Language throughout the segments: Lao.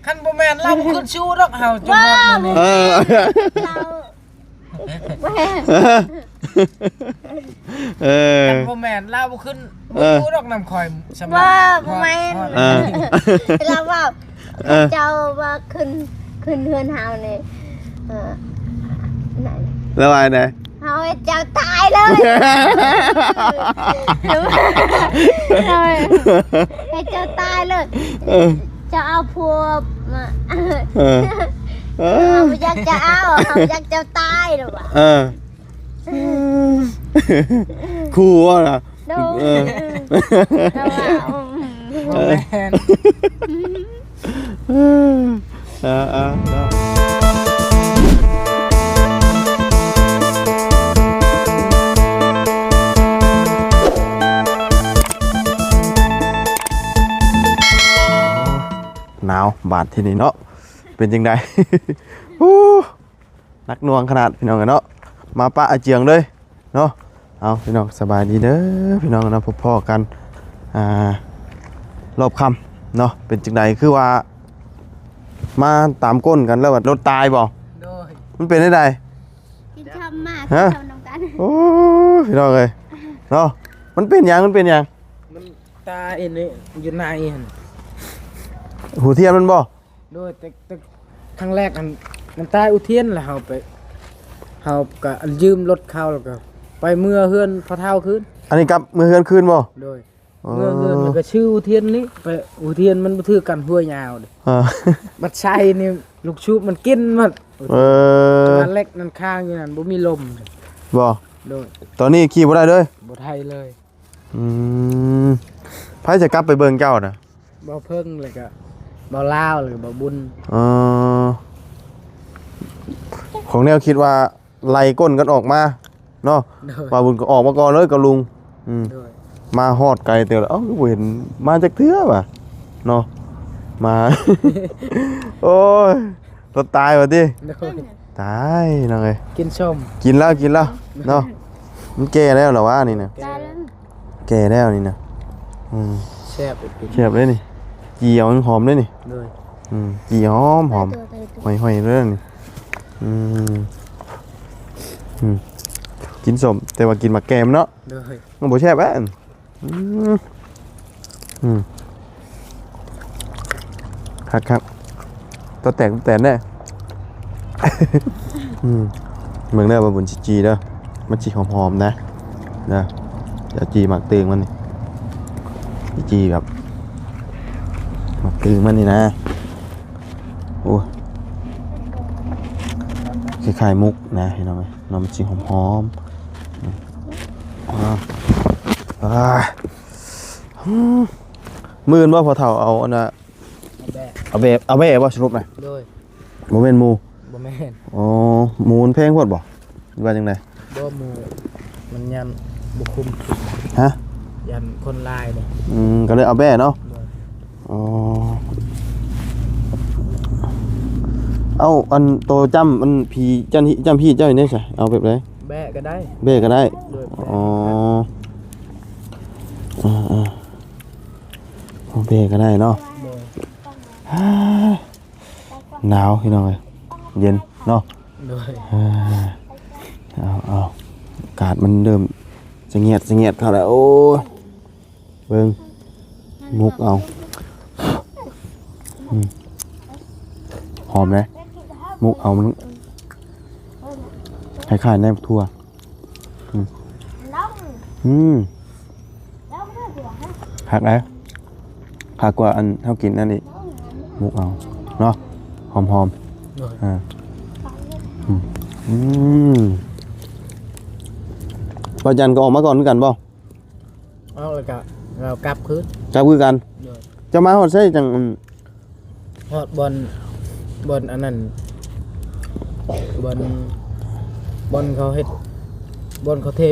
ຄັນບໍ່ແມ່ນລາວບໍ່ຂຶ້ນຊູດອກ ເຮົາຈະ ບໍ່ ມາ ເອີ ລາວ ເອີ ເອີ ຄັນບໍ່ແມ່ນລາວບໍ່ຂຶ້ນ ເອີ ບໍ່ສູ້ດອກນຳຂ້ອຍ ສຳລັບ ບໍ່ ບໍ່ແມ່ນ ຮອດ ເອີ ລາວເວົ້າ ເອີ ເຈົ້າວ່າຂຶ້ນ ຂຶ້ນເຮືອນເຮົານີ້ ເອີ ນັ້ນ ລາວວ່າໃດ? ເຮົາໃຫ້ເຈົ້າຕາຍເລີຍ ເຮົາໃຫ້ເຈົ້າຕາຍເລີຍ ເອີ ເຈົ້າເອົາຜົວມາ ເອີ ເອີ ເຮົາບໍ່ຢາກຈະເອົາ ເຮົາຢາກເຈົ້າຕາຍ ລາວວ່າ ເອີ ຂູ່ວ່ານະ ໂດຍ ເອີ ລາວວ່າ ບໍ່ແມ່ນ ເອີ ເອີ ເນາະ ໜາວບາດທີນີ້ເນາະ ເປັນຈັ່ງໃດ? ໂອ້ ໜັກໜ່ວງຂະໜາດ ພີ່ນ້ອງເອີຍເນາະ ມາປະອາເຈືອງເລີຍເນາະ. ເອົາ ພີ່ນ້ອງ ສະບາຍດີເດີພີ່ນ້ອງເນາະ ພົບພໍ້ກັນ ອ່າ ຮອບຄ່ຳເນາະ. ເປັນຈັ່ງໃດ ຄືວ່າມາຕາມກົ້ນກັນແລ້ວວ່າລົດຕາຍບໍ່? ໂດຍ ມັນເປັນແນວໃດ? ກິນຊຳມາ ຮະ? ກິນຊຳນຳກັນ ໂອ້ຍ ພີ່ນ້ອງເອີຍເນາະ ມັນເປັນຫຍັງ? ມັນເປັນຫຍັງ? ມັນຕາຍນີ້ ຢູ່ໃນຫັ້ນ ຫົວທຽນມັນບໍ່? ໂດຍ ແຕ່ ແຕ່ຄັ້ງແລກຫັ້ນ ມັນຕາຍຫົວທຽນ ແລ້ວເຮົາໄປ ເຮົາກະຢືມລົດເຂົາ ແລ້ວກະໄປເມືອເຮືອນພໍ່ເຖົ້າຄືນ. ອັນນີ້ກັບເມືອເຮືອນຄືນບໍ່? ໂດຍ ເອີ ເມືອເຮືອນ ແລ້ວກະຊື້ຫົວທຽນນີ້ ໄປ ຫົວທຽນມັນບໍ່ຖືກກັນ ຫົວຍາວເດ້ ອ່າ ບັດໃສ່ນີ້ ລູກສູບມັນກິນໝົດ. ເອີ ເຫຼັກນັ້ນຄ້າງຢູ່ນັ້ນ ບໍ່ມີລົມບໍ່? ໂດຍ ຕອນນີ້ຂີ່ບໍ່ໄດ້ເລີຍ? ບໍ່ໄດ້ເລີຍ. ອືມ ໃຜຈະກັບໄປເບິ່ງເຈົ້ານະ? ບ່າວເພິ່ງ ແລ້ວກະບ່າວລາວ ແລ້ວກະບ່າວບຸນ. ເອີ ຂອງແນວຄິດວ່າໄລ່ກົ້ນກັນອອກມາເນາະ. ໂດຍ ບ່າວບຸນກໍອອກມາກ່ອນເລີຍກັບລຸງ. ອືມ ໂດຍ ມາຮອດໄກເຕີບແລ້ວ ເອົ້າ ຄືບໍ່ເຫັນມາຈັກເທື່ອຫວາເນາະ ມາ ໂອ້ຍ ລົດຕາຍວ່າຕິ? ໂດຍ ຕາຍນ້ອງເອີຍ ກິນສົ້ມ ກິນແລ້ວ ກິນແລ້ວເນາະ. ມັນແກ່ແລ້ວລະຫວານີ້ນະ ແກ່ແລ້ວ ແກ່ແລ້ວນີ້ນະ. ອືມ ແຊບ ແຊບເດ້ນີ້ ຈີ່ເອົາຫອມເດ້ນີ້. ໂດຍ ອືມ ຈີ່ຫອມໆ ຫ້ອຍໆເດ້ນີ້. ອືມ ອືມ ກິນສົ້ມ ແຕ່ວ່າກິນໝາກແກມເນາະ. ໂດຍ ມັນບໍ່ແຊບແຫຼະ. ອືມ ອືມ ຄັກໆ ຕົວແຕກຕົວແຕນແດ່. ອືມ ເບິ່ງເດີ ບ່າວບຸນຊິຈີ່ເດີ ມັນຊິຫອມໆນະ ເດີ ຈະຈີ່ໝາກຕຶງມັນນີ້ ຈີ່ແບບໝາກຕຶງມັນນີ້ນະ. ໂອ້ຍ ຄ້າຍໆໝົກນະ ພີ່ນ້ອງເອີຍເນາະ ມັນຊິຫອມໆ. ອ່າ ອ່າ ອືມ ມື້ອື່ນບໍ່ພໍ່ເຖົ້າເອົາອັນນ່າ ເອົາແບ້ ເອົາແບ້ ເອົາແບ້ບໍ່ສະຫຼຸບນະ? ໂດຍ ບໍ່ແມ່ນໝູ່ ບໍ່ແມ່ນ ອໍ ໝູມັນແພງໂພດບໍ່ ຫຼືວ່າຈັ່ງໃດ? ບໍ່ ໝູມັນຢ້ານບໍ່ຄຸ້ມ ຮະ ຢ້ານຄົນຫຼາຍເດ້. ອືມ ກໍເລີຍເອົາແບ້ເນາະ. ໂດຍ ອໍ ເອົາ ອັນໂຕຈ້ຳ ອັນຜີຈ້ຳ ຈ້ຳຜີເຈົ້ານີ້ໃສ ເອົາແບບໃດ? ແບ້ກໍໄດ້ ແບ້ກໍໄດ້. ໂດຍ ອໍ ເອີໆ ເອົາແບ້ກໍໄດ້ເນາະ. ໂດຍ ໜາວພີ່ນ້ອງເອີຍ ເຢັນເນາະ. ໂດຍ ເອີ ເອົາໆ ອາກາດມັນເລີ່ມສະຫງຽດສະຫງຽດເຂົ້າແລ້ວ. ໂອ້ຍ ເບິ່ງໝົກເອົາ ອືມ ຫອມເດ້ ໝົກເອົາ ມັນຄ້າຍໆໃນຖົ່ວ. ອືມ ອືມ ຄັກເດ້ ຄັກກວ່າອັນເຮົາກິນອັນນີ້ ໝົກເອົາເນາະ ຫອມໆ. ໂດຍ ອ່າ ອືມ ອືມ ບ່າວຈັນກໍອອກມາກ່ອນຄືກັນບໍ່? ອອກແລ້ວກະ ລາວກັບຄືນ ກັບຄືກັນ. ໂດຍ ເຈົ້າມາຮອດໃສຈັ່ງ ອືມ ຮອດບ່ອນ ບ່ອນອັນນັ້ນ ບ່ອນ ບ່ອນເຂົາເຮັດ ບ່ອນເຂົາເທ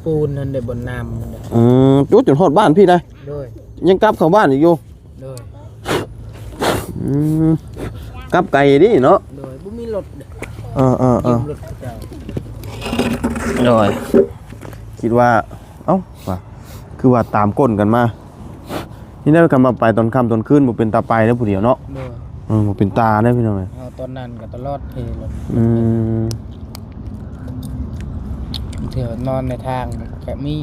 ປູນຫັ້ນເດ້ ບ່ອນນ້ຳຫັ້ນເດ້. ອືມ ໂອ້ ຈົນຮອດບ້ານພີ້ໄດ໋. ໂດຍ ຍັງກັບເຂົ້າບ້ານອີກຢູ່. ໂດຍ ອືມ ກັບໄກເດ້ເນາະ. ໂດຍ ບໍ່ມີລົດເດ້. ເອີໆໆ ຢືມລົດເຂົາເຈົ້າ. ໂດຍ ຄິດວ່າ ເອົ້າ ວ່າ ຄືວ່າຕາມກົ້ນກັນມາ ນີ້ແຫຼະ. ຄັນວ່າໄປຕອນຄ່ຳຕອນຄືນ ບໍ່ເປັນຕາໄປເດ້ຜູ້ດຽວເນາະ. ໂດຍ ເອີ ບໍ່ເປັນຕາເດ້ພີ່ນ້ອງເອີຍ. ເຮົາຕອນນັ້ນກໍຕະຫຼອດເພເລີຍ. ອືມ ເທື່ອນອນໃນທາງກໍມີ.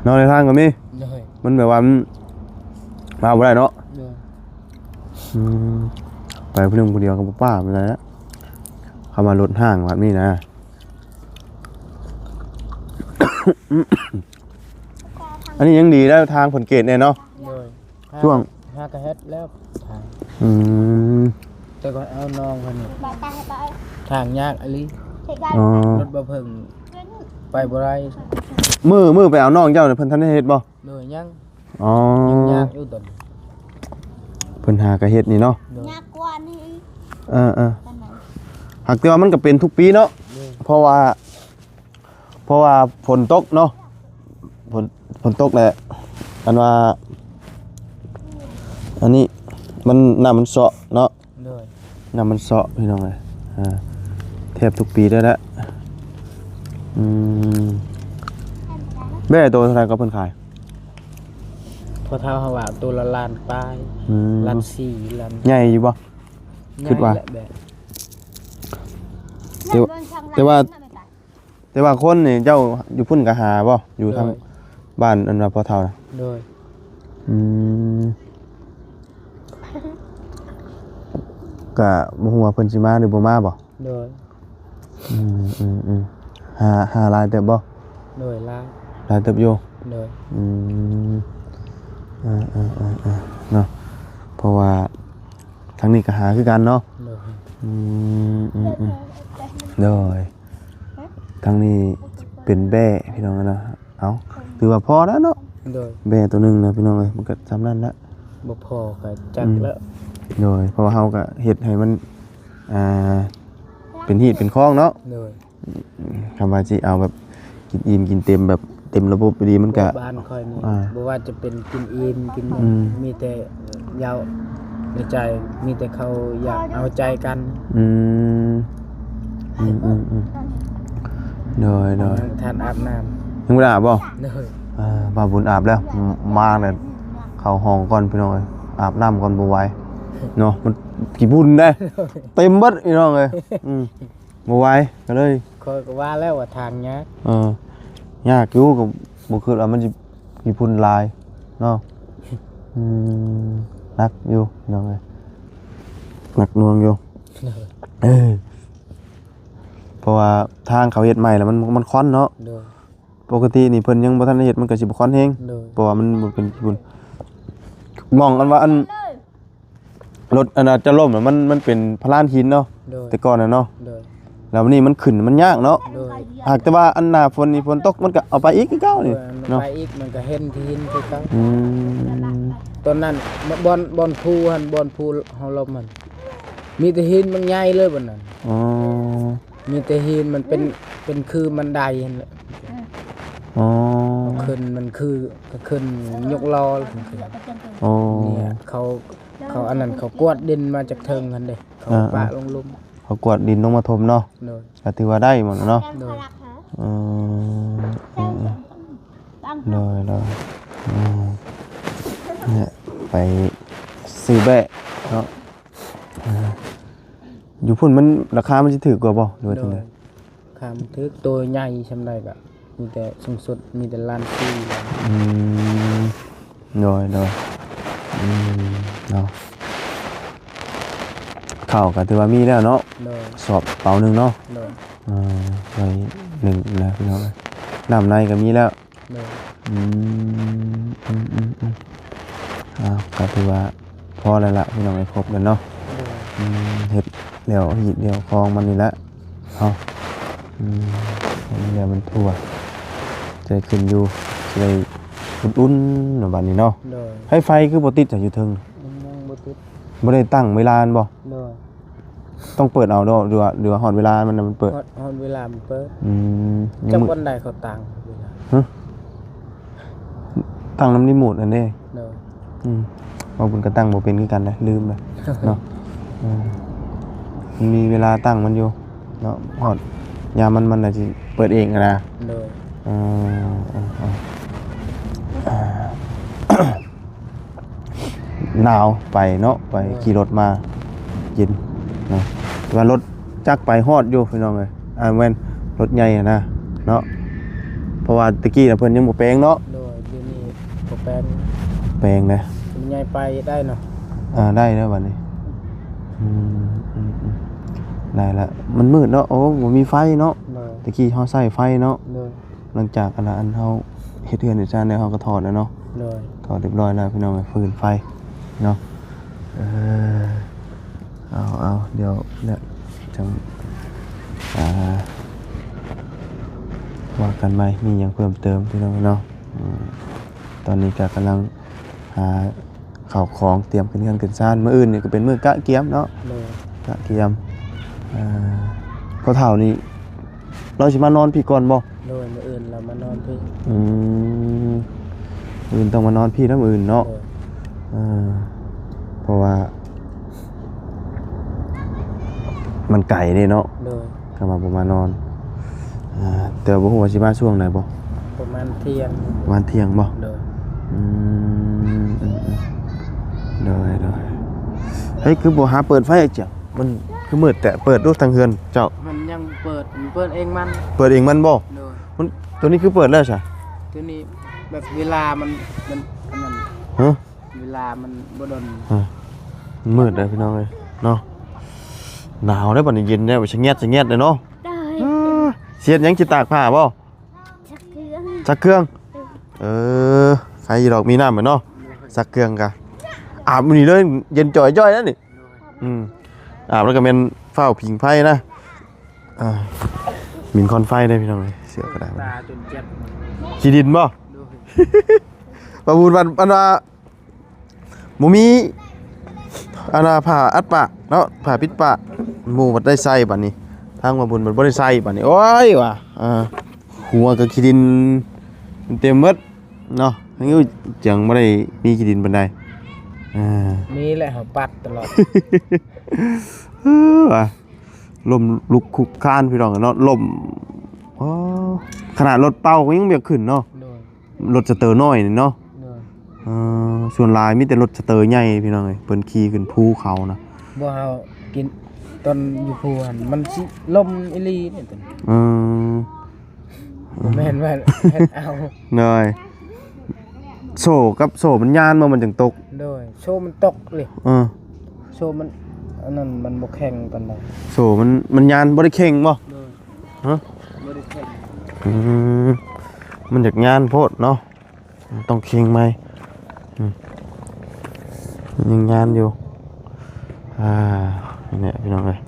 ນອນໃນທາງກໍມີ? ໂດຍ. ມັນແບບວ່າ ມັນ ມາບໍ່ໄດ້ເນາະ. ໂດຍ. ອືມ ໄປຜູ້ໜຶ່ງຜູ້ດຽວກໍບໍ່ປ້າໄປໄດ້ລະ ເຂົ້າມາລົດຫ້າງແບບນີ້ນະ. ອັນນີ້ຍັງດີແລ້ວ ທາງເພິ່ນເກດແດ່ເນາະ. ໂດຍ. ຊ່ວງ ຫາກະເຮັດແລ້ວທາງ. ອືມ ແຕ່ກ່ອນເອົານ້ອງເພິ່ນນີ້ ທາງຍາກອີ່ຫຼີ. ອໍ ລົດບໍ່ເພິ່ງໄປບໍ່ໄດ້. ມື້ ມື້ໄປເອົານ້ອງເຈົ້ານີ້ ເພິ່ນທັນໄດ້ເຮັດບໍ່? ໂດຍ ຍັງ. ອໍ ຍັງຍາກຢູ່ຕອນນີ້ ເພິ່ນຫາກະເຮັດນີ້ເນາະ. ໂດຍ. ຍາກກວ່ານີ້. ເອີໆ ຫາກແຕ່ວ່າມັນກະເປັນທຸກປີເນາະ. ໂດຍ. ເພາະວ່າ ເພາະວ່າຝົນຕົກເນາະ ຝົນ ຝົນຕົກແຫຼະ ອັນວ່າ ອັນນີ້ມັນ ນ້ຳມັນເຊາະເນາະ. ໂດຍ. ນ້ຳມັນເຊາະພີ່ນ້ອງເອີຍ. ອ່າ ແທບທຸກປີເລີຍແຫຼະ. ອືມ ແບ້ໂຕເທົ່າໃດກໍເພິ່ນຂາຍ? ພໍ່ເຖົ້າເຮົາວ່າໂຕລະລ້ານປາຍ. ອືມ ລ້ານສີ່ ລ້ານ. ໃຫຍ່ຢູ່ບໍ່? ໃຫຍ່ ຄິດວ່າ ແຫຼະແບ້. ແຕ່ ແຕ່ວ່າ ແຕ່ວ່າຄົນນີ້ເຈົ້າຢູ່ພຸ້ນກໍຫາບໍ່? ຢູ່ທາງ ໂດຍ ບ້ານອັນວ່າພໍ່ເຖົ້ານະ? ໂດຍ. ອືມ ກະບໍ່ຮູ້ວ່າເພິ່ນຊິມາຫຼືບໍ່ມາບໍ່? ໂດຍ. ອືມໆໆ ຫາ ຫາຫຼາຍເຕີບບໍ່? ໂດຍ ຫຼາຍ ຫຼາຍເຕີບຢູ່. ໂດຍ. ອືມ ເອີໆໆໆ ເນາະ ເພາະວ່າທາງນີ້ກໍຫາຄືກັນເນາະ. ໂດຍ. ອືມໆໆ ໂດຍ. ທາງນີ້ເປັນແບ້ພີ່ນ້ອງເນາະ. ເອົ້າ ຖືວ່າພໍແລ້ວເນາະ. ໂດຍ. ແບ້ໂຕໜຶ່ງນະພີ່ນ້ອງເອີຍ ມັນກໍສ່ຳນັ້ນແຫຼະ ບໍ່ພໍກໍຈັກແລ້ວ. ອືມ ໂດຍ. ເພາະວ່າເຮົາກໍເຮັດໃຫ້ມັນ ອ່າ ເປັນຮີດເປັນຄອງເນາະ. ໂດຍ. ຄຳວ່າຊິເອົາແບບກິນອີ່ມກິນເຕັມ ແບບເຕັມລະບົບອີ່ຫຼີ ມັນກະ ບ້ານຂ້ອຍນີ້ ອ່າ ບໍ່ວ່າຈະເປັນກິນອີ່ມກິນຫຍັງ ອືມ ມີແຕ່ເວົ້າໃນໃຈ ມີແຕ່ເຂົາຢາກເອົາໃຈກັນ. ອືມ ອືມໆ ໂດຍໆ. ທ່ານອາບນ້ຳ ຍັງບໍ່ໄດ້ອາບບໍ່? ໂດຍ. ອ່າ ບ່າວບຸນອາບແລ້ວ ມາແລ້ວ ເຂົ້າຫ້ອງກ່ອນພີ່ນ້ອງເອີຍ ອາບນ້ຳກ່ອນ ບໍ່ໄຫວເນາະ ມັນຂີ້ຝຸ່ນເດ້ ເຕັມເບິດພີ່ນ້ອງເອີຍ. ອືມ ບໍ່ໄຫວ ກໍເລີຍ ຂ້ອຍກໍວ່າແລ້ວວ່າທາງຍາກ. ເອີ ຍາກຢູ່ ກໍບໍ່ຄິດວ່າມັນຊິມີຝຸ່ນຫຼາຍເນາະ. ອືມ ໜັກຢູ່ພີ່ນ້ອງເອີຍ ໜັກໜ່ວງຢູ່. ເອີ ເພາະວ່າທາງເຂົາເຮັດໃໝ່ແລ້ວ ມັນ ມັນຄວັນເນາະ. ໂດຍ. ປົກກະຕິນີ້ເພິ່ນຍັງບໍ່ທັນໄດ້ເຮັດ ມັນກໍຊິບໍ່ຄວັນແຮງ. ໂດຍ. ເພາະວ່າມັນບໍ່ເປັນຝຸ່ນ ໝ່ອງອັນວ່າອັນ ລົດອັນນ່າຈະລົ້ມນະ ມັນ ມັນເປັນພະລານຫີນເນາະ. ໂດຍ. ແຕ່ກ່ອນນະເນາະ. ໂດຍ. ແລ້ວນີ້ມັນຂຶ້ນມັນຍາກເນາະ. ໂດຍ. ຫາກແຕ່ວ່າອັນໜ້າຝົນນີ້ ຝົນຕົກມັນກໍເອົາໄປອີກຄືເກົ່ານີ້ເນາະ. ໂດຍ. ເອົາໄປອີກ ມັນກໍເຫັນທີ່ຫີນຄືເກົ່າ. ອືມ. ຕອນນັ້ນ ບ່ອນ ບ່ອນພູຫັ້ນ ບ່ອນພູເຮົາລົ້ມຫັ້ນ ມີແຕ່ຫີນບັກໃຫຍ່ເລີຍບ່ອນນັ້ນ. ອໍ. ມີແຕ່ຫີນ ມັນເປັນ ເປັນຄືບັນໄດຫັ້ນແຫຼະ. ອໍ. ຂຶ້ນ ມັນຄື ກໍຂຶ້ນຍົກລໍ້ຂຶ້ນ. ອໍ. ເຂົາ ເຂົາອັນນັ້ນ ເຂົາກວາດດິນມາຈາກເທິງຫັ້ນເດ້ ເຂົາ ອ່າ ປະລົງລຸ່ມ ເຂົາກວາດດິນລົງມາຖົມເນາະ. ໂດຍ. ກໍຖືວ່າໄດ້ໝົດເນາະ. ໂດຍ. ເອີ ເອີ ເອີ ໂດຍ ໂດຍ. ອືມ ນີ້ແຫຼະ ໄປຊື້ແບ້ເນາະ. ເອີ ຢູ່ພຸ້ນມັນ ລາຄາມັນຊິຖືກກວ່າບໍ່ ຫຼືວ່າຈັ່ງໃດ? ໂດຍ. ຄຳຖືກ ໂຕໃຫຍ່ຊ່ຳໃດກໍມີແຕ່ສູງສຸດມີແຕ່ລ້ານສີ່ລ້ານ. ອືມ ໂດຍ ໂດຍ. ອືມ ເນາະ ເຂົ້າກໍຖືວ່າມີແລ້ວເນາະ. ໂດຍ. ສອບເປົາໜຶ່ງເນາະ. ໂດຍ. ເອີ ໄວ້ໜຶ່ງນະພີ່ນ້ອງ ນ້ຳໃນກໍມີແລ້ວ. ໂດຍ. ອືມ ອືມ ອືມ ອືມ ອ້າວ ກໍຖືວ່າພໍແລ້ວລະພີ່ນ້ອງເອີຍ ຄົບແລ້ວເນາະ. ໂດຍ. ອືມ ເຮັດແລ້ວຮີດແລ້ວຄອງມັນນີ້ລະເນາະ. ອືມ ເຮັດແລ້ວມັນທົ່ວ ຈະໄດ້ຂຶ້ນຢູ່ ຈະໄດ້ອຸ່ນໆເນາະ ບາດນີ້ເນາະ. ໂດຍ. ໄຟ ໄຟຄືບໍ່ຕິດຢູ່ເທິງ? ຍັງ ຍັງບໍ່ຕິດ. ບໍ່ໄດ້ຕັ້ງເວລາແມ່ນບໍ່? ໂດຍ. ຕ້ອງເປີດເອົາເນາະ ຫຼືວ່າ ຫຼືວ່າຮອດເວລາມັນ ມັນເປີດ? ຮອດ ຮອດເວລາມັນເປີດ. ອືມ ຈັກວັນໃດເຂົາຕັ້ງເວລາ? ຮະ? ຕັ້ງນຳຣີໂມດຫັ້ນເດ້. ໂດຍ. ອືມ ເວົ້າບຸນກໍຕັ້ງບໍ່ເປັນຄືກັນເດ້ ລືມເລີຍເນາະ. ເອີ ມັນມີເວລາຕັ້ງມັນຢູ່ເນາະ ຮອດຍາມມັນ ມັນກໍຊິເປີດເອງຫັ້ນນະ. ໂດຍ. ເອີ ເອີ ເອີ ໜາວໄປເນາະ ໄປ ໂດຍ ຂີ່ລົດມາ ຂີ່ ກິນເນາະ ແຕ່ວ່າລົດຈັກໄປຮອດຢູ່ພີ່ນ້ອງເອີຍ ອ່າ ແມ່ນລົດໃຫຍ່ຫັ້ນນະເນາະ ເພາະວ່າແຕ່ກີ້ນະເພິ່ນຍັງບໍ່ແປງເນາະ. ໂດຍ ດຽວນີ້ບໍ່ແປງ ແປງນະ ມັນໃຫຍ່ໄປໄດ້ເນາະ. ອ່າ ໄດ້ແລ້ວບັດນີ້ ອືມ ອືມ ອືມ ໄດ້ລະ ມັນມືດເນາະ ໂອ້ ບໍ່ມີໄຟເນາະ. ໂດຍ ແຕ່ກີ້ເຮົາໃຊ້ໄຟເນາະ. ໂດຍ ຫຼັງຈາກອັນ ອັນເຮົາເຮັດເຮືອນເຮັດຊານແລ້ວ ເຮົາກໍຖອດແລ້ວເນາະ. ໂດຍ ຖອດຮຽບຮ້ອຍແລ້ວພີ່ນ້ອງເອີຍ ຟືນໄຟເນາະ. ເອີ ເອົາ ເອົາ ດຽວແຫຼະ ຈັ່ງ ອ່າ ວ່າກັນໃໝ່ ມີຫຍັງເພີ່ມເຕີມພີ່ນ້ອງເນາະ. ອືມ ຕອນນີ້ກໍກຳລັງຫາເຂົ້າຂອງ ຕຽມຂຶ້ນເຮືອນຂຶ້ນຊານ ມື້ອື່ນນີ້ກໍເປັນມື້ກະກຽມເນາະ. ໂດຍ ກະກຽມ ເອີ ພໍ່ເຖົ້ານີ້ ລາວຊິມານອນພີ້ກ່ອນບໍ່? ໂດຍ ມື້ອື່ນລາວມານອນພີ້. ອືມ ມື້ອື່ນຕ້ອງມານອນພີ້ນຳມື້ອື່ນເນາະ. ໂດຍ ເອີ ເພາະວ່າມັນໄກເດ້ເນາະ. ໂດຍ ກໍວ່າບໍ່ມານອນ ເອີ ແຕ່ວ່າບໍ່ຮູ້ວ່າຊິມາຊ່ວງໃດບໍ່? ປະມານທ່ຽງ. ປະມານທ່ຽງບໍ່? ໂດຍ ອືມ ອືມ ອືມ ໂດຍ ໂດຍ. ເຮີ້ຍ ຄືບໍ່ຫາເປີດໄຟຈັກ ມັນຄືມືດແທ້ ເປີດດູທາງເຮືອນເຈົ້າ. ມັນຍັງເປີດ ມັນເປີດເອງມັນ ເປີດເອງມັນບໍ່? ໂດຍ ມັນ ໂຕນີ້ຄືເປີດແລ້ວຊະ? ໂຕນີ້ແບບເວລາມັນ ມັນ ອັນນັ້ນ ຮະ ເວລາມັນບໍ່ດົນ ຮະ ມັນມືດເດ້ພີ່ນ້ອງເອີຍເນາະ. ໜາວເດ້ບັດນີ້ ເຢັນແລ້ວ ສະແງດສະແງດເດ້ເນາະ. ໂດຍ ເອີ ຊິເຮັດຫຍັງ ຊິຕາກຜ້າບໍ່? ຊັກເຄື່ອງ ຊັກເຄື່ອງ. ເອີ ເອີ ໄຄຢູ່ດອກ ມີນ້ຳແລ້ວເນາະ. ໂດຍ ຊັກເຄື່ອງກະອາບມື້ນີ້ເລີຍ ເຢັນຈ່ອຍໆແລ້ວນີ້. ໂດຍ ອືມ ອາບແລ້ວກໍແມ່ນຟ້າວຜິງໄຟນະ. ອ່າ ມີຄວັນໄຟເດ້ພີ່ນ້ອງເອີຍ ເສື້ອກໍໄດ້ ຕາຈົນເຈັບ ຂີ້ດິນບໍ່? ໂດຍ ປະບຸນວັນ ອັນວ່າ ບໍ່ມີ ອັນວ່າ ຜ້າອັດປາກເນາະ ຜ້າປິດປາກ ໝູ່ບັດໄດ້ໃສ່ບັດນີ້ ທາງວ່າບຸນບັດບໍ່ໄດ້ໃສ່ບັດນີ້ ໂອ້ຍວ່າ ອ່າ ຫົວກໍຂີ້ດິນເຕັມໝົດເນາະ. ຍັງຈັ່ງບໍ່ໄດ້ມີຂີ້ດິນປານໃດ ອ່າ ມີແຫຼະ ເຮົາປັດຕະຫຼອດ ເອີ ວ່າ ລົ້ມລຸກຄຸກຄານພີ່ນ້ອງເນາະ ລົ້ມ ໂອ້ ຂະໜາດລົດເປົ່າກໍຍັງບໍ່ຢາກຂຶ້ນເນາະ. ໂດຍ ລົດສະເຕີນ້ອຍນີ້ເນາະ. ໂດຍ ເອີ ສ່ວນຫຼາຍມີແຕ່ລົດສະເຕີໃຫຍ່ພີ່ນ້ອງເອີຍ ເພິ່ນຂີ່ຂຶ້ນພູເຂົານະ. ບໍ່ ເຮົາກິນຕອນຢູ່ພູຫັ້ນ ມັນຊິລົ້ມອີ່ຫຼີນີ້. ເອີ ບໍ່ແມ່ນວ່າເຮັດເອົາ. ໂດຍ ໂສ້ກັບໂສ້ມັນຍານບໍ່ ມັນຈຶ່ງຕົກ. ໂດຍ ໂສ້ມັນຕົກເລີຍ. ເອີ ໂສ້ມັນ ອັນນັ້ນມັນບໍ່ແຂງປານໃດ ໂສ້ມັນ ມັນຍານບໍ່ໄດ້ແຂງບໍ່? ໂດຍ ຮະ ບໍ່ໄດ້ແຂງ. ອືມ ມັນຢາກຍານໂພດເນາະ ຕ້ອງແຂງໃໝ່. ອືມ ຍັງຍານຢູ່ ອ່າ ນີ້ແຫຼະພີ່ນ້ອງເອີຍ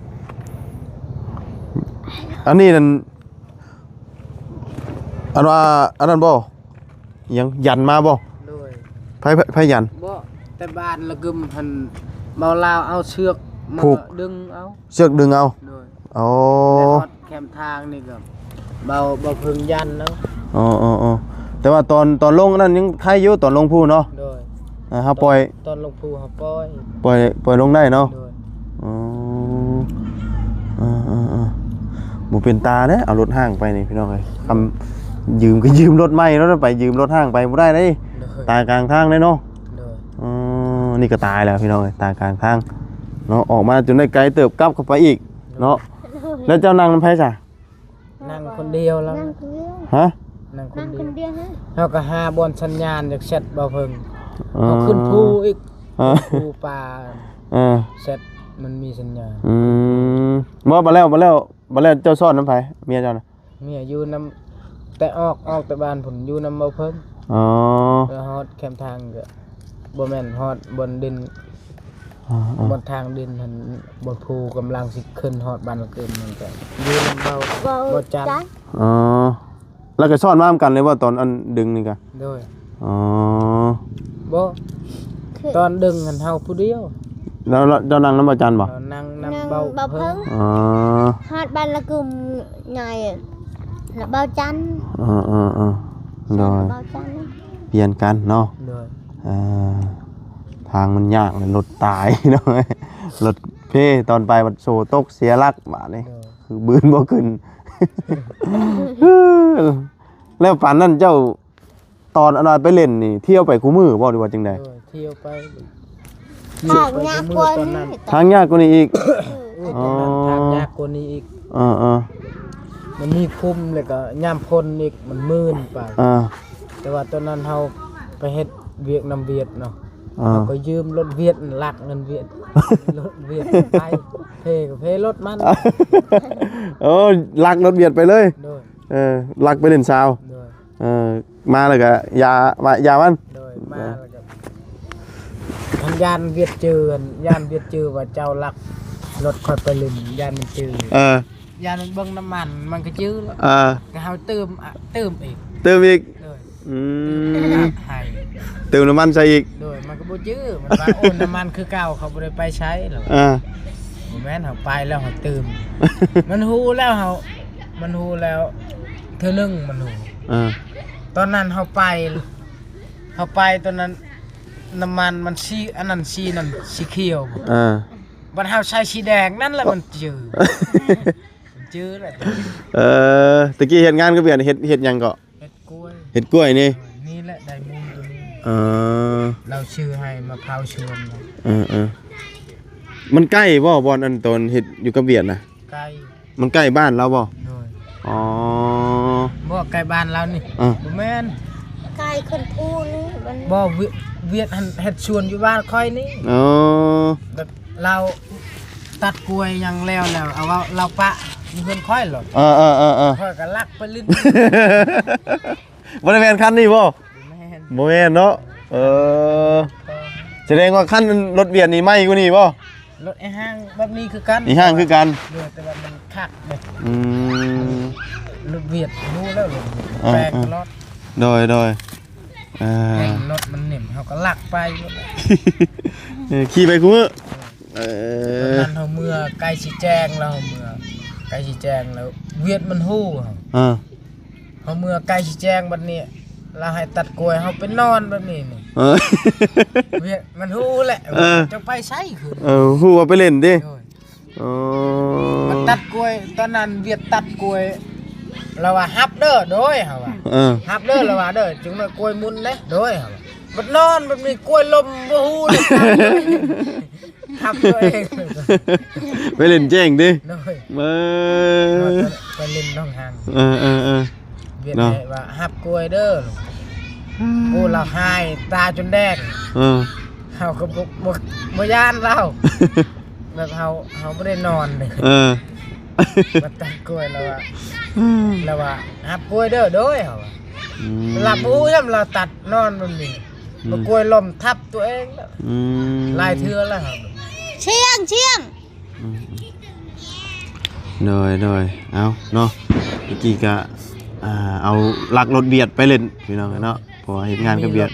ອັນນີ້ນັ້ນ ອັນວ່າ ອັນນັ້ນບໍ່? ຫຍັງ ຢັນມາບໍ່? ໂດຍ ໃຜ ໃຜ ໃຜຢັນ? ບໍ່ ແຕ່ບ້ານລະກຶມຫັ້ນ ເບົາລາວເອົາເຊືອກມາ ຜູກ ດຶງເອົາ ເຊືອກດຶງເອົາ. ໂດຍ ໂອ້ ແລ້ວຮອດແຄມທາງນີ້ກໍເບົາ ເບົາເພິ່ງຢັນເນາະ. ອໍໆໆ ແຕ່ວ່າຕອນ ຕອນລົງອັນນັ້ນຍັງໄຄຢູ່ ຕອນລົງພູເນາະ. ໂດຍ ອ່າ ເຮົາປ່ອຍ ຕອນລົງພູເຮົາປ່ອຍ ປ່ອຍ ປ່ອຍລົງໄດ້ເນາະ. ໂດຍ ອໍ ເອີໆໆ ບໍ່ເປັນຕາເດ້ ເອົາລົດຮ້າງໄປນີ້ພີ່ນ້ອງເອີຍ ຄຳຢືມກໍຢືມລົດໃໝ່ເນາະ ໄປຢືມລົດຮ້າງໄປບໍ່ໄດ້ເດ້. ໂດຍ ຕາຍກາງທາງເດ້ເນາະ. ໂດຍ ອໍ ນີ້ກໍຕາຍແລ້ວພີ່ນ້ອງເອີຍ ຕາຍກາງທາງເນາະ ອອກມາຈົນໄດ້ໄກເຕີບ ກັບເຂົ້າໄປອີກເນາະ. ໂດຍ ແລ້ວເຈົ້ານັ່ງນຳໃຜຊະ? ນັ່ງຄົນດຽວແລ້ວ. ນັ່ງຄົນດຽວ ຮະ? ນັ່ງຄົນດຽວ ນັ່ງຄົນດຽວ ຮະ? ເຮົາກໍຫາບ່ອນສັນຍານຈາກແຊັດບໍ່ເພິ່ງ ອໍ ເຮົາຂຶ້ນພູອີກ ອໍ ພູປ່າ ເອີ ແຊັດມັນມີສັນຍານ. ອືມ ບໍ່ ບໍ່ແລ້ວ ບໍ່ແລ້ວ ບໍ່ແລ້ວ ເຈົ້າຊ້ອນນຳໃຜ ເມຍເຈົ້ານະ? ເມຍຢູ່ນຳ ແຕ່ອອກ ອອກແຕ່ບ້ານພຸ້ນ ຢູ່ນຳບໍ່ເພິ່ງ. ອໍ ແລ້ວຮອດແຄມທາງກໍ ບໍ່ແມ່ນ ຮອດບ່ອນດິນ ອໍໆ ບ່ອນທາງດິນຫັ້ນ ບ່ອນພູກຳລັງຊິຂຶ້ນຮອດບ້ານລະກຶມ ມັນກໍຢູ່ນຳເບົາ ເບົາ ເບົາຈັນ. ອໍ ແລ້ວກໍຊ້ອນມານຳກັນເລີຍບໍ່ ຕອນອັນດຶງນີ້ກະ? ໂດຍ ອໍ ບໍ່ ຄື ຕອນດຶງຫັ້ນເຮົາຜູ້ດຽວ ແລ້ວ ແລ້ວເຈົ້ານັ່ງນຳເບົາຈັນບໍ່? ເຮົານັ່ງນຳ ນັ່ງ ເບົາ ເບົາເພິ່ງ ເພິ່ງ. ອໍ ຮອດບ້ານລະກຶມໃຫຍ່ ລະເບົາຈັນ. ເອີໆໆ ໂດຍ ເບົາຈັນ ປ່ຽນກັນເນາະ. ໂດຍ ອ່າ ທາງມັນຍາກ ລົດຕາຍເນາະ ລົດເພ ຕອນໄປບັດໂສ້ຕົກເສຍຫຼັກບາດນີ້. ໂດຍ ຄືບືນບໍ່ຂຶ້ນ ແລ້ວປານນັ້ນເຈົ້າ ຕອນອັນວ່າໄປຫຼິ້ນນີ້ ທ່ຽວໄປຄູ່ມື້ບໍ່ ຫຼືວ່າຈັ່ງໃດ? ໂດຍ ທ່ຽວໄປ ທາງຍາກກວ່ານີ້ ທາງຍາກກວ່ານີ້ອີກ. ໂອ້ຍ ອໍ ຕອນນັ້ນທາງຍາກກວ່ານີ້ອີກ. ເອີໆ ມັນມີຂຸມ ແລ້ວກໍຍາມຝົນອີກ ມັນມື່ນໄປ. ເອີ ແຕ່ວ່າຕອນນັ້ນເຮົາໄປເຮັດວຽກນຳຫວຽດເນາະ. ເອີ ເຮົາກໍຢືມລົດຫວຽດ ລັກເງິນຫວຽດ ລົດຫວຽດໄປ ເພກໍເພລົດມັນ. ໂອ້ ລັກລົດຫວຽດໄປເລີຍ. ໂດຍ. ເອີ ລັກໄປຫຼິ້ນສາວ. ໂດຍ. ເອີ ມາແລ້ວກໍຢາ ວ່າຢາມັນ. ໂດຍ. ມາແລ້ວກໍ ເອີ ຄັນຢ້ານຫວຽດຈື່ ຢ້ານຫວຽດຈື່ວ່າເຈົ້າລັກລົດຂ້ອຍໄປຫຼິ້ນ ຢ້ານມັນຈື່. ເອີ ຢ້ານມັນເບິ່ງນ້ຳມັນ ມັນກໍຈື່ແລ້ວ. ເອີ ກໍເຮົາຕື່ມ ຕື່ມອີກ ຕື່ມອີກ. ໂດຍ. ອືມ ໃຫ້ ຕື່ມນ້ຳມັນໃສ່ອີກ. ໂດຍ. ມັນກໍບໍ່ຈື່ ມັນວ່າ ໂອ້ ນ້ຳມັນຄືເກົ່າ ເຂົາບໍ່ໄດ້ໄປໃສ. ເອີ ບໍ່ແມ່ນ ເຮົາໄປແລ້ວເຮົາຕື່ມ ມັນຮູ້ແລ້ວ ເຮົາ ມັນຮູ້ແລ້ວ ເທື່ອໜຶ່ງມັນຮູ້. ເອີ ຕອນນັ້ນເຮົາໄປ ເຮົາໄປຕອນນັ້ນ ນ້ຳມັນມັນສີ ອັນນັ້ນສີນັ້ນສີຂຽວ. ເອີ ບັດເຮົາໃສ່ສີແດງນັ້ນແຫຼະ ມັນຈື່ ມັນຈື່ແຫຼະ. ເອີ ຕະກີ້ເຮັດງານກັບຫວຽດ ເຮັດ ເຮັດຫຍັງເກາະ? ເຮັດກ້ວຍ. ເຮັດກ້ວຍນີ້. ເອີ ນີ້ແຫຼະໄດ້ມູນຕົວນີ້. ເອີ ລາວຊື້ໃຫ້ມາເຜົາສວນ. ເອີໆ ມັນໃກ້ບໍ່ ບ່ອນອັນຕອນເຮັດຢູ່ກັບຫວຽດນະ? ໃກ້. ມັນໃກ້ບ້ານລາວບໍ່? ໂດຍ. ອໍ ບໍ່ໃກ້ບ້ານລາວນີ້. ເອີ ບໍ່ແມ່ນ ໃກ້ຄົນພູນີ້. ມັນບໍ່ ຫວຽດ ຫວຽດຫັ້ນເຮັດສວນຢູ່ບ້ານຂ້ອຍນີ້. ອໍ ແບບລາວຕັດກ້ວຍຫຍັງແລ້ວ ແລ້ວເອົາ ລາວປະຢູ່ເຮືອນຂ້ອຍໂລດ. ເອີໆໆໆ ຂ້ອຍກໍລັກໄປຫຼິ້ນ. ບໍ່ໄດ້ແມ່ນຄັນນີ້ບໍ່? ບໍ່ແມ່ນ ບໍ່ແມ່ນເນາະ. ເອີ ສະແດງວ່າຄັນລົດຫວຽດນີ້ໃໝ່ກວ່ານີ້ບໍ່? ລົດໄອ້ຫ້າງແບບນີ້ຄືກັນ ໄອ້ຫ້າງຄືກັນ. ໂດຍ ແຕ່ວ່າມັນຄັກເດ້. ອືມ ລົດຫວຽດ ຮູ້ແລ້ວລົດຫວຽດ ເອີໆ ແປງຕະຫຼອດ. ໂດຍໆ ເອີ ແປງລົດມັນເໜັມ ເຮົາກໍລັກໄປ. ເອີ ຂີ່ໄປຄູ່ມື້. ເອີ ຕອນນັ້ນເຮົາເມືອໃກ້ຊິແຈ້ງແລ້ວ ເຮົາເມືອໃກ້ຊິແຈ້ງແລ້ວ ຫວຽດມັນຮູ້ເຮົາ. ເອີ ເຮົາເມືອໃກ້ຊິແຈ້ງບັດນີ້ ລາວໃຫ້ຕັດກ້ວຍ ເຮົາໄປນອນແບບນີ້ນີ້. ເອີ ຫວຽດມັນຮູ້ແຫຼະ. ເອີ ເຈົ້າໄປໃສຄືນ? ເອີ ຮູ້ວ່າໄປຫຼິ້ນຕິ? ໂດຍ. ອໍ ມັນຕັດກ້ວຍ ຕອນນັ້ນຫວຽດຕັດກ້ວຍ ລາວວ່າ ຮັບເດີ. ໂດຍ ເຮົາວ່າ. ເອີ ຮັບເດີ ລາວວ່າເດີ ຈັ່ງໜ້ອຍກ້ວຍໝຸນເດ້. ໂດຍ ເຮົາວ່າ. ບັດນອນແບບນີ້ ກ້ວຍລົ້ມ ບໍ່ຮູ້ເລີຍ. ຮັບຕົວເອງ ໄປຫຼິ້ນແຈ້ງຕິ? ໂດຍ. ເອີ ໄປຫຼິ້ນໜອງຫາງ. ເອີໆໆ ຫວຽດໃຫ້ວ່າ ຮັບກ້ວຍເດີ. ໂອ້ ລາວຮ້າຍ ຕາຈົນແດງ. ເອີ ເຮົາກໍບໍ່ ບໍ່ ບໍ່ຢ້ານລາວ ແບບເຮົາ ເຮົາບໍ່ໄດ້ນອນເດ້. ເອີ ມາຕັດກ້ວຍ ລາວວ່າ ລາວວ່າ ຮັບກ້ວຍເດີ. ໂດຍ ເຮົາວ່າ. ອືມ ລາວບໍ່ຮູ້ຊ້ຳ ລາວຕັດນອນແບບນີ້ ອືມ ມາກ້ວຍລົ້ມທັບຕົວເອງ. ອືມ ຫຼາຍເທື່ອແລ້ວ. ຊຽງ ຊຽງ. ອືມ ໂດຍໆ ເອົາເນາະ ເມື່ອກີ້ກະ ອ່າ ເອົາລັກລົດຫວຽດໄປຫຼິ້ນ ພີ່ນ້ອງເນາະ ເພາະວ່າເຮັດງານກັບຫວຽດ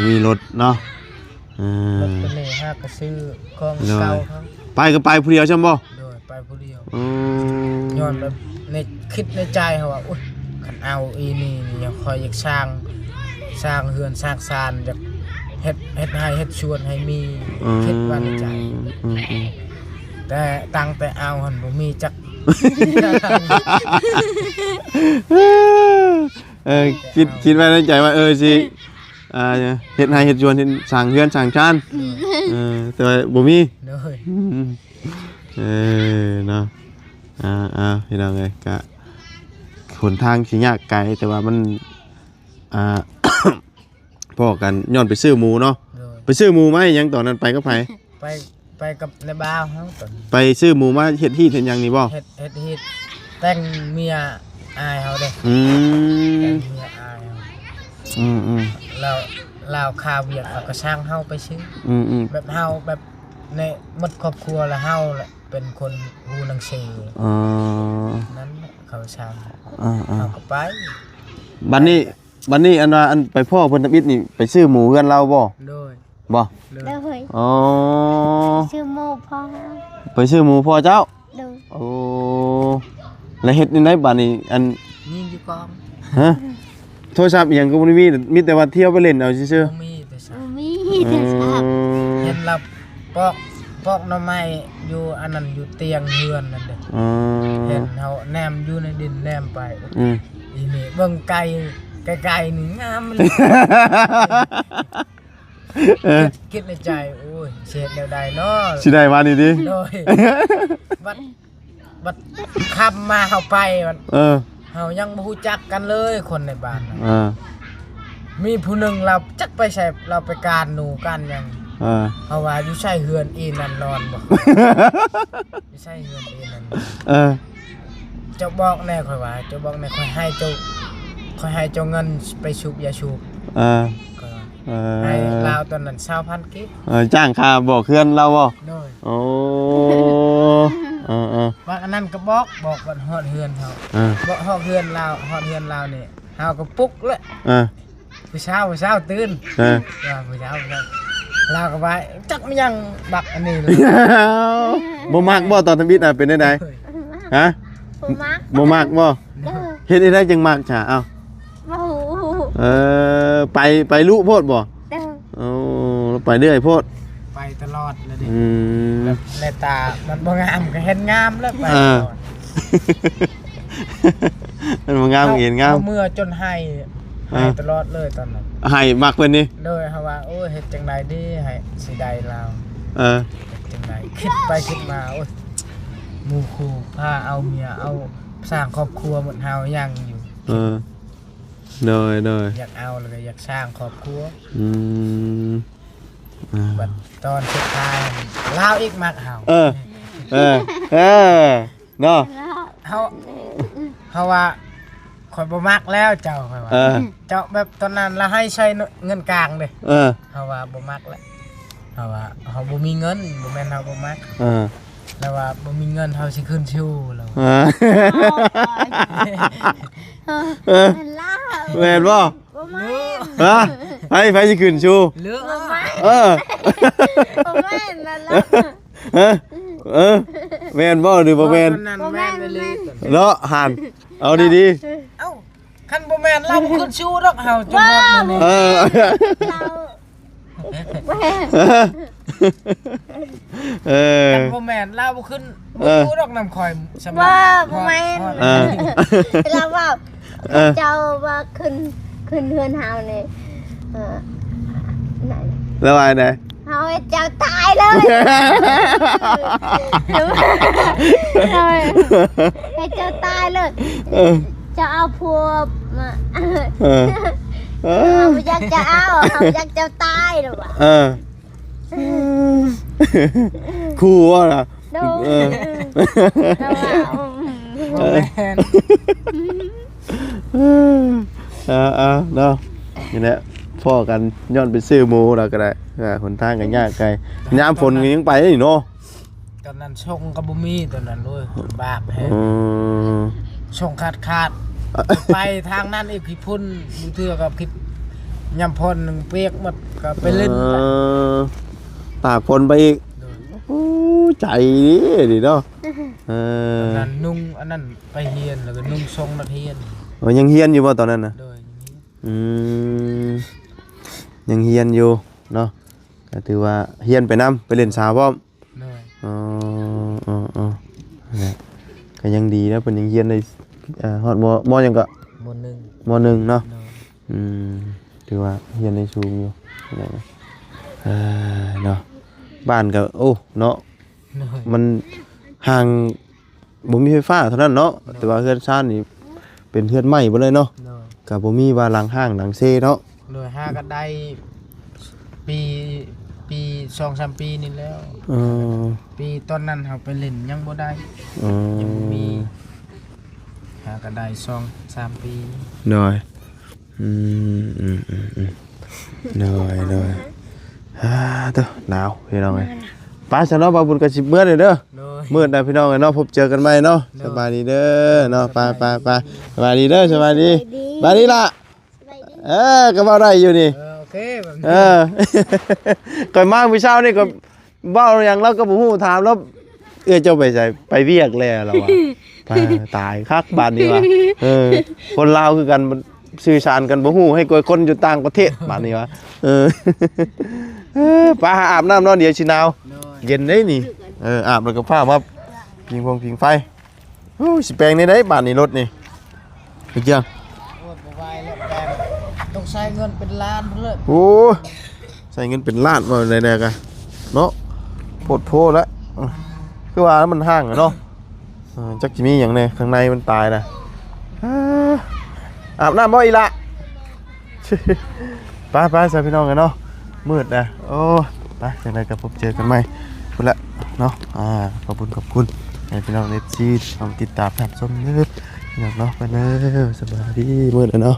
ມີລົດ ມີລົດເນາະ. ເອີ ລົດໂຕນີ້ຫາກະຊື້ຂອງ ໂດຍ ເກົ່າເຂົາ. ໄປກໍໄປຜູ້ດຽວຊັ້ນບໍ່? ໂດຍ ໄປຜູ້ດຽວ. ອືມ ຍ້ອນແບບໃນ ຄິດໃນໃຈເຮົາວ່າ ໂອ້ຍ ຄັນເອົາອີນີ້ນີ້ ຂ້ອຍຢາກສ້າງ ສ້າງເຮືອນສ້າງຊານ ຢາກເຮັດ ເຮັດໄຮ່ເຮັດສວນໃຫ້ມີ ອືມ ຄິດວ່າໃນໃຈ. ອືມໆ ແຕ່ຕັ້ງແຕ່ເອົາຫັ້ນບໍ່ມີຈັກ ເອີ ຄິດ ຄິດໄວ້ໃນໃຈວ່າ ເອີ ຊິ ອ່າ ເຮັດໄຮ່ເຮັດສວນ ເຮັດ ສ້າງເຮືອນສ້າງຊານ. ອືມ ເອີ ແຕ່ວ່າບໍ່ມີ. ໂດຍ. ອືມ ເອີ ເນາະ ອ່າໆ ພີ່ນ້ອງເອີຍ ກະ ຫົນທາງຊິຍາກໄກ ແຕ່ວ່າມັນ ອ່າ ພໍ້ກັນຍ້ອນໄປຊື້ໝູເນາະ. ໂດຍ. ໄປຊື້ໝູມາເຮັດຫຍັງຕອນນັ້ນ ໄປກັບໃຜ? ໄປ ໄປກັບນາຍບ່າວເຮົາຕອນນັ້ນ. ໄປຊື້ໝູມາເຮັດຮີດເຮັດຫຍັງນີ້ບໍ່? ເຮັດ ເຮັດຮີດ ແຕ່ງເມຍອ້າຍເຮົາເດ້. ອືມ ແຕ່ງເມຍອ້າຍເຮົາ. ອືມໆ ລາວ ລາວຄາວຽກ ລາວກໍສັ່ງເຮົາໄປຊື້. ອືມໆ ແບບເຮົາແບບໃນໝົດຄອບຄົວ ລະເຮົາແຫຼະເປັນຄົນຮູ້ໜັງສື. ອໍ ນັ້ນແຫຼະເຂົາສັ່ງ. ອ່າໆ ເຮົາກໍໄປ. ບັດນີ້ ບັດນີ້ອັນວ່າອັນໄປພໍ້ເພິ່ນທຳອິດນີ້ ໄປຊື້ໝູເຮືອນລາວບໍ່? ໂດຍ. ບໍ່? ໂດຍ. ອໍ ຊື້ໝູພໍ່ ໄປຊື້ໝູພໍ່ເຈົ້າ? ໂດຍ. ໂອ້ ແລ້ວເຮັດແນວໃດບາດນີ້? ອັນຍິງຢູ່ກອງ. ຮະ? ໂທລະສັບອີ່ຫຍັງກໍບໍ່ໄດ້ມີ ມີແຕ່ວ່າທ່ຽວໄປຫຼິ້ນເອົາຊື່ໆ. ບໍ່ມີໂທລະສັບ. ບໍ່ມີໂທລະສັບ. ເອີ ເຫັນລາວ ປອກ ປອກໜໍ່ໄມ້ຢູ່ອັນນັ້ນ ຢູ່ຕຽງເຮືອນນັ້ນເດ້. ອໍ ເຫັນເຮົາແນມຢູ່ໃນດິນແນມໄປ. ອືມ ອີນີ້ເບິ່ງໄກ ໄກໆນີ້ງາມເລີຍ. ເອີ ຄິດ ຄິດໃນໃຈ ໂອ້ຍ ຊິເຮັດແນວໃດເນາະ ຊິໄດ້ມານີ້ຕິ? ໂດຍ ບັດ ບັດຄ່ຳມາເຮົາໄປ ບັດ ເອີ ເຮົາຍັງບໍ່ຮູ້ຈັກກັນເລີຍ ຄົນໃນບ້ານນະ ເອີ ມີຜູ້ໜຶ່ງລາວຈັກໄປໃສ ລາວໄປການໜູການຫຍັງ ເອີ ເຮົາວ່າຢູ່ໃສເຮືອນອີ່ນັ້ນນອນບໍ່? ຢູ່ໃສເຮືອນອີ່ນັ້ນ ເອີ ເຈົ້າບອກແດ່ ຂ້ອຍວ່າ ເຈົ້າບອກແດ່ ຂ້ອຍໃຫ້ເຈົ້າ ຂ້ອຍໃຫ້ເຈົ້າເງິນໄປສູບຢາສູບ ເອີ ຂ້ອຍວ່າ ເອີ ໃຫ້ລາວຕອນນັ້ນຊາວພັນກີບ ເອີ ຈ້າງຄ່າບອກເຮືອນລາວບໍ່? ໂດຍ ໂອ້ ເອີໆ ວ່າອັນນັ້ນກໍບອກ ບອກວ່າຮອດເຮືອນເຮົາ ເອີ ບອກຮອດເຮືອນລາວ ຮອດເຮືອນລາວນີ້ ເຮົາກໍປຸກແລ້ວ ເອີ ຜູ້ສາວ ຜູ້ສາວຕື່ນ ເອີ ວ່າຜູ້ສາວ ຜູ້ສາວ ລາວກໍວ່າ ຈັກແມ່ນຫຍັງບັກອັນນີ້ ບໍ່ມັກບໍ່? ຕອນທຳອິດນະເປັນແນວໃດ? ຮະ? ບໍ່ມັກ ບໍ່ມັກບໍ່? ເອີ ເຮັດແນວໃດຈຶ່ງມັກຊະ? ເອົ້າ ບໍ່ຮູ້ ເອີ ໄປ ໄປລຸໂພດບໍ່? ເອີ ໂອ້ ໄປເລື້ອຍໂພດ ໄປຕະຫຼອດເລີຍເດ້ ອືມ ແບບໃນຕາມັນບໍ່ງາມກໍເຫັນງາມແລ້ວ ໄປ ເອີ ຕະຫຼອດ ມັນບໍ່ງາມກໍເຫັນງາມ ເຮົາເມື່ອຈົນໄຫ້ ເອີ ໄຫ້ຕະຫຼອດເລີຍຕອນນັ້ນ ໄຫ້ມັກເພິ່ນນີ້ ໂດຍ ເຮົາວ່າ ໂອ້ຍ ເຮັດຈັ່ງໃດດີ ໃຫ້ຊິໄດ້ລາວ ເອີ ເຮັດຈັ່ງໃດ ຄິດໄປຄິດມາ ໂອ້ຍ ໝູ່ຄູ່ພາເອົາເມຍ ເອົາ ສ້າງຄອບຄົວໝົດ ເຮົາຍັງຢູ່ ເອີ ໂດຍ ໂດຍ ຢາກເອົາ ແລ້ວກໍຢາກສ້າງຄອບຄົວ ອືມ ອ່າ ບັດຕອນສຸດທ້າຍລາວອີກມັກເຮົາ ເອີ ເອີ ເອີ ເນາະ ເຮົາ ເຮົາວ່າ ຂ້ອຍບໍ່ມັກແລ້ວເຈົ້າ ຂ້ອຍວ່າ ເອີ ເຈົ້າ ແບບຕອນນັ້ນລາວໃຫ້ໃຊ້ເງິນກາງເດ້ ເອີ ເຮົາວ່າບໍ່ມັກແລ້ວ ເຮົາວ່າເຮົາບໍ່ມີເງິນ ບໍ່ແມ່ນເຮົາບໍ່ມັກ ເອີ ລາວວ່າບໍ່ມີເງິນເຮົາຊິຂຶ້ນຊູລາວ ເອີ ເອີ ແມ່ນລາວ ແມ່ນບໍ່? ບໍ່ແມ່ນ ຮະ? ໃຜ ໃຜຊິຂຶ້ນຊູ? ເລີຍ ບໍ່ແມ່ນ ເອີ ບໍ່ແມ່ນນັ້ນລະ ຮະ? ເອີ ເອີ ແມ່ນບໍ່ ຫຼືບໍ່ແມ່ນ? ບໍ່ແມ່ນ ບໍ່ແມ່ນ ເນາະ ຫັ້ນ ເອົາດີໆ ເອົ້າ ຄັນບໍ່ແມ່ນລາວບໍ່ຂຶ້ນຊູດອກ ເຮົາຈະ ເອີ ເອີ ລາວ ເອີ ຄັນບໍ່ແມ່ນລາວບໍ່ຂຶ້ນ ເອີ ບໍ່ຮູ້ດອກນຳຂ້ອຍສຳລັບ ບໍ່ ບໍ່ແມ່ນ ເອີ ລາວເວົ້າ ເອີ ເຈົ້າວ່າຂຶ້ນ ຂຶ້ນເຮືອນເຮົານີ້ ເອີ ນັ້ນ ລາວວ່າໃດ? ເຮົາເຮັດເຈົ້າຕາຍເລີຍ ເຮົາເຮັດເຈົ້າຕາຍເລີຍ ເອີ ເຈົ້າເອົາຜົວມາ ເອີ ເອີ ເຮົາບໍ່ຢາກຈະເອົາ ເຮົາຢາກເຈົ້າຕາຍ ລາວວ່າ ເອີ ຂູ່ບໍ່ລະ? ໂດຍ ເອີ ບໍ່ແມ່ນ ເອີ ເອີ ເນາະ ນີ້ແຫຼະ ພໍ້ກັນຍ້ອນໄປຊື້ໝູແລ້ວກໍໄດ້ ເອີ ຫົນທາງກໍຍາກໄກ ຍາມຝົນກໍຍັງໄປເນາະ ຕອນນັ້ນສົ່ງກໍບໍ່ມີ ຕອນນັ້ນ ໂອ້ຍ ລຳບາກແຮງ ເອີ ສົ່ງຂາດໆ ໄປທາງນັ້ນອີກ ຂີ້ຝຸ່ນ ບາງເທື່ອກໍຂີ້ ຍາມຝົນໜຶ່ງປຽກໝົດ ກໍໄປຫຼິ້ນ ເອີ ຕາກຝົນໄປອີກ ໂດຍ ໂອ້ ໃຈດີເນາະ ເອີ ຕອນນັ້ນນຸ່ງອັນນັ້ນໄປຮຽນ ແລ້ວກໍນຸ່ງຊົງນັກຮຽນ ເອີ ຍັງຮຽນຢູ່ບໍ່ຕອນນັ້ນນະ? ໂດຍ ອືມ ຍັງຮຽນຢູ່ເນາະ ກໍຖືວ່າຮຽນໄປນຳ ໄປຫຼິ້ນສາວພ້ອມ ໂດຍ ອໍ ເອີ ເອີ ເອີ ນັ້ນແຫຼະ ກໍຍັງດີນະ ເພິ່ນຍັງຮຽນໄດ້ ເອີ ຮອດ ມໍ ມໍຫຍັງເກາະ? ມໍໜຶ່ງ ມໍໜຶ່ງເນາະ ໂດຍ ອືມ ຖືວ່າຮຽນໄດ້ສູງຢູ່ ເອີ ເນາະ ບ້ານກໍ ໂອ້ ເນາະ ໂດຍ ມັນຫ່າງ ບໍ່ມີໄຟຟ້າເທົ່ານັ້ນເນາະ ໂດຍ ແຕ່ວ່າເຮືອນຊານນີ້ເປັນເຮືອນໄມ້ເບິດເລີຍເນາະ ໂດຍ ກໍບໍ່ມີວ່າຫຼັງຮ້າງຫຼັງເຊເນາະ ໂດຍ ຫາກໍໄດ້ປີ ປີ ສອງສາມປີນີ້ແລ້ວ ເອີ ປີຕອນນັ້ນເຮົາໄປຫຼິ້ນຍັງບໍ່ໄດ້ ເອີ ຍັງບໍ່ມີ ຫາກໍໄດ້ສອງສາມປີ ໂດຍ ອືມ ອືມ ອືມ ອືມ ໂດຍ ໂດຍ ອາ ໂທ້ ໜາວ ພີ່ນ້ອງເອີຍ ໄປຊະເນາະ ບ່າວບຸນກໍຊິເມືອແລ້ວເດີ ໂດຍ ມື້ໜ້າພີ່ນ້ອງເອີຍເນາະ ພົບເຈີກັນໃໝ່ເນາະ ໂດຍ ສະບາຍດີເດີເນາະ ໄປ ໄປ ໄປ ສະບາຍດີເດີ ສະບາຍດີ ສະບາຍດີ ສະບາຍດີລະ ສະບາຍດີ ເອີ ກໍເວົ້າໄດ້ຢູ່ນີ້ ເອີ ໂອເຄ ເອີ ຂ້ອຍມາມື້ເຊົ້ານີ້ກໍ ເວົ້າຫຍັງລາວກໍບໍ່ຮູ້ ຖາມລາວ ເອື້ອຍເຈົ້າໄປໃສ? ໄປວຽກແລ້ວ ລາວວ່າ ຕາຍ ຕາຍຄັກບາດນີ້ວ່າ ເອີ ຄົນລາວຄືກັນ ມັນສື່ສານກັນບໍ່ຮູ້ ໃຫ້ກວ່າຄົນຢູ່ຕ່າງປະເທດບາດນີ້ວ່າ ເອີ ເອີ ໄປຫາອາບນ້ຳເນາະ ດຽວຊິໜາວ ໂດຍ ເຢັນເດ້ນີ້ ເອີ ອາບແລ້ວກໍພາມາຜິງຟົງຜິງໄຟ. ໂອ້ ຊິແປງແນວໃດບາດນີ້ລົດນີ້ ໄອ້ເຈ້ຍ? ໂອ້ຍ ບໍ່ໄຫວແລ້ວ ແປງ ຕ້ອງໃຊ້ເງິນເປັນລ້ານພຸ້ນເລີຍ ໂອ້ ດ້ເງິນເປັນລ້ານວ່າແນວໃດກະເນາະ ໂພດໂພລະ ຄືວ່າມັນຫ່າງເນາະ ເອີ ຈັກຊິມີຫຍັງແດ່ ຂ້າງໃນມັນຕາຍນະ ອາບນ້ຳບໍ່ອີ່ຫຼ້າ? ໄປໆ ຊະພີ່ນ້ອງເອີຍເນາະ ມືດແລ້ວ ໂອ້ ໄປ ຈັ່ງໃດກໍພົບເຈີກັນໃໝ່ພຸ້ນແຫຼະເນາະ ອາ ຂອບຄຸນ ຂອບຄຸນໃຫ້ພີ່ນ້ອງເອັຟຊີ ທີ່ຕິດຕາມຮັບຊົມເດີ ພີ່ນ້ອງເນາະ ໄປເດີ ສະບາຍດີ ມືດແລ້ວເນາະ.